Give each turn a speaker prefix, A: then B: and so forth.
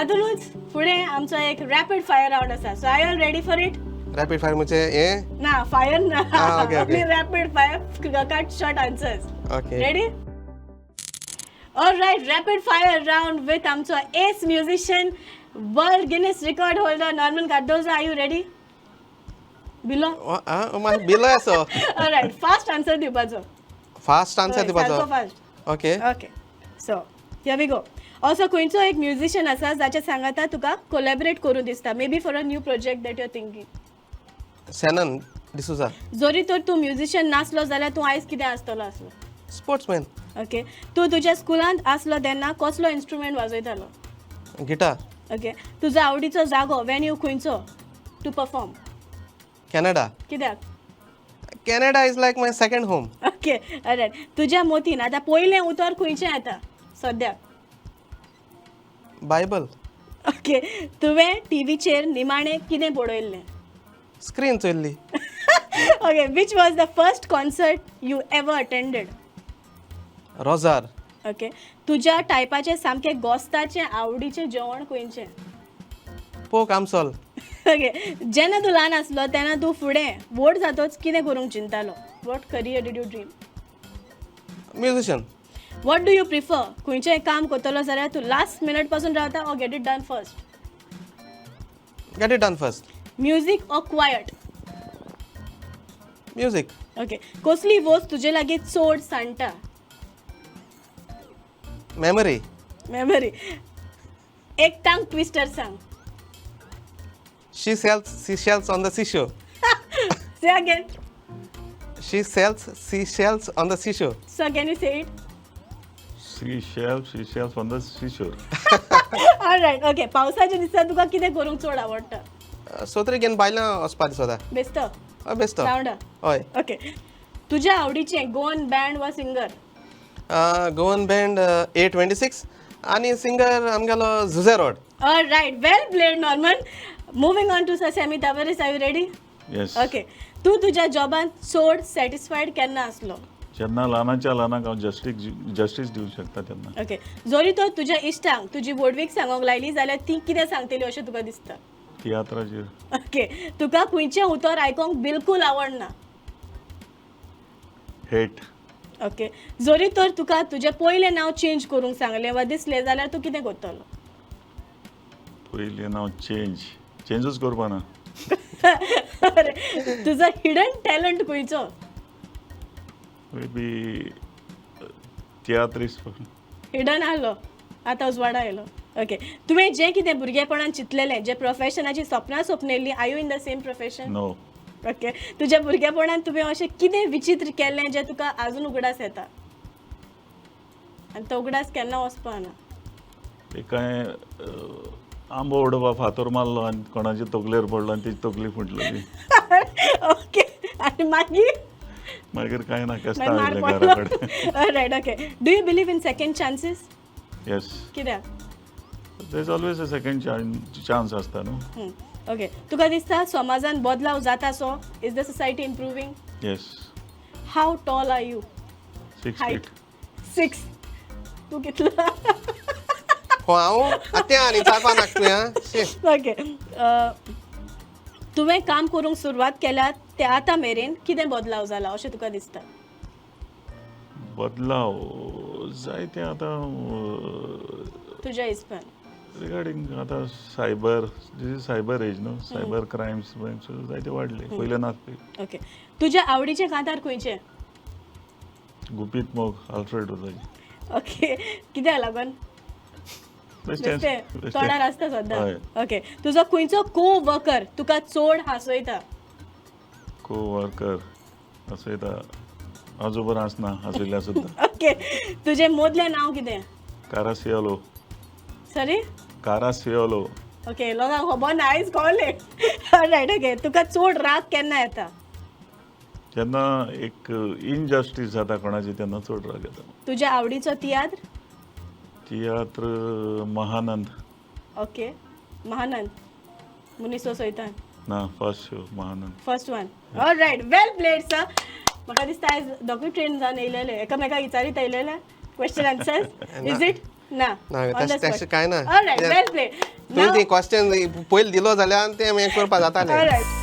A: तातूंतच फुडें आमचो एक रॅपीड फायर रावंड आसा. So are you ready for it?
B: Rapid fire म्हणजे हे?
A: ना, फायर ना.
B: Ah, okay.
A: Rapid fire, cut short answers.
B: Okay.
A: Ready? All right, rapid fire round with आमचो ace musician, world Guinness record holder Norman Cardozo. Are you ready? Below.
B: मागीर below असो.
A: All right, fast answer दिवपाचो.
B: Fast answer
A: हय, सारको
B: दिवपाचो.
A: Fast.
B: Okay.
A: Okay, so here we go. असो खंयचो एक म्युझिशियन आसा जाच्या सांगाता तुका कोलॅबरेट करूं दिसता, maybe for a new project that you are thinking?
B: Shannon D'Souza.
A: जरी तर तूं म्युझिशियन नासलो जाल्यार तूं आयज कितें आसतलो आसलो?
B: स्पोर्ट्समॅन.
A: ओके, तूं तुज्या स्कुलांत आसलो तेन्ना कसलो इन्स्ट्रुमेंट वाजयतालो?
B: गिटार.
A: ओके, तुजो आवडीचो जागो, वेन्यू खंयचो टू परफॉर्म?
B: कॅनडा.
A: कित्याक?
B: Canada is like my second home.
A: Okay, alright. तुज्या मतीन आतां पयलें उतर खंयचें येता सद्याक?
B: बायबल.
A: ओके, तुवें टिवीचेर निमाणें कितें पळयल्लें?
B: Screen चोयल्ली.
A: Okay, which was the first concert you ever attended?
B: Roger.
A: Okay, तुज्या टायपाचें सामकें गोस्ताचें आवडीचें जेवण खंयचें?
B: पोक आमसोल.
A: ओके, जेन्ना तूं ल्हान आसलो तेन्ना तूं फुडें व्हड जातोच कितें करूंक चिंतालो? What career did you dream?
B: Musician.
A: What do you prefer? खंयचें काम करतलो जाल्यार तूं लास्ट मिनट पासून रावता or get it done first?
B: Get it done first.
A: Music or quiet?
B: Music.
A: Okay, कसली वस्त तुजे लागीं चड सांडटा?
B: मेमरी.
A: मेमरी. एक टांग ट्विस्टर सांग.
B: She sells seashells on the seashore.
A: Say again.
B: She sells seashells on the seashore.
A: So can you say it?
C: Seashells on the seashore.
A: Right, okay. पावसाच्या दिसा तुका कितें करूंक चड आवडटा?
B: सोत्री घेवन बायलां वचपा दिसता.
A: बेस्त.
B: हय, बेस्ट.
A: रावंडा.
B: हय.
A: ओके, तुज्या आवडीचें गोवन बँड वा singer?
B: Goan band A26 आनी सिंगर आमगेलो Jose road.
A: All right, well played, Norman. Moving on to Sir Sammy Tavares, are you ready?
C: Yes.
A: Okay. तूं तुज्या जॉबान चड सॅटिस्फायड केन्ना आसलो?
C: जेन्ना ल्हानाच्या ल्हानाक हांव जस्टीस दिवंक शकता तेन्ना.
A: ओके, जरी तर तुज्या इश्टांक तुजी व्हडवीक सांगूंक लायली जाल्यार ती कितें सांगतली अशें तुका दिसता?
C: तियात्राचेर.
A: ओके, तुका खंयचें उतर आयकोंक बिलकूल आवडना?
C: हेट.
A: ओके, जरी तर तुका तुजें पयलें नांव चेंज करूंक सांगलें वा दिसलें जाल्यार तूं कितें करतलो?
C: पयलें नांव चेंजूच करपा ना.
A: तुजो हिडन टॅलंट खंयचो?
C: May be tiatrist.
A: हिडन आहलो, आतां उजवाडा आयलो. ओके, तुवें जें कितें भुरगेपणान चिंतलेलें, जें प्रोफेशनाची सपनां सपनेल्लीं, are you in the same profession?
C: No.
A: Okay, तुज्या भुरगेपणान तुवें अशें कितें विचित्र केल्लें जें तुका आजून उगडास येता आनी तो उगडास केन्ना वचपा ना?
C: एक कांय आंबो उडोवपा फातर मारलो आनी कोणाचे तकलेर पडलो आनी ती तकली फुटलेली.
A: ओके, आनी मागीर?
C: मागीर कांय ना, केस्तांव
A: मार
C: आयलें
A: पडलो.
C: घरा कडेन.
A: Right, okay. Do you believe in second chances?
C: Yes.
A: कित्याक?
C: There is always a second chance आसता न्हू.
A: ओके, तुका दिसता समाजान बदलाव जाता? So is the society improving?
C: Yes.
A: How tall are you?
C: 6
A: height.
C: Feet.
A: 6. तूं कितलो?
B: हो, हांव आतां आनी चारपा नाका तुवें आं शी.
A: ओके, तुवें काम करूंक सुरवात केल्या ते आतां मेरेन कितें बदलाव जाला अशें तुका दिसता?
C: बदलाव जायते आतां.
A: तुज्या हिसपान.
C: रिगार्डींग आतां cyber, this is cyber age न्हू, सायबर क्रायम्स जायते वाडले, पयले नासले.
A: ओके, तुज्या आवडीचें कांतार खंयचें?
C: गुपीत मोग, आल्फ्रेड रोजाची.
A: ओके, कित्याक लागून? बेश्टें तोंडार आसता सद्दां.
C: हय.
A: ओके, तुजो खंयचो को वर्कर तुका चड हांसयता?
C: को वर्कर हांसयता? हांव बरो आसना, हांसयल्यार सुद्दां.
A: ओके, तुजें मोदलें नांव कितें?
C: कारासियोलो.
A: सॉरी?
C: कारासियोलो.
A: ओके, लोकांक खबर ना, आयज कळ्ळें. रायट, ओके, तुका चड राग केन्ना येता?
C: जेन्ना एक इनजस्टीस जाता कोणाची तेन्ना चड राग येता.
A: तुज्या आवडीचो तियात्र?
C: तियात्र महानंद.
A: ओके, महानंद मुनीस सोयतान?
C: ना, first show Mahanand.
A: First one. All right, well played, sir. म्हाका दिसता आयज दोगूय ट्रेन जावन येयलेले, एकामेकाक विचारीत येयलेले क्वेश्चन आन्सर्स, is it? ना.
B: ना,
A: On the
B: तशें
A: spot.
B: काय ना.
A: Alright, well played.
B: तुवें ती क्वेश्चन पयलीं दिलो जाल्यार तें हें करपा जातालें.
A: Alright.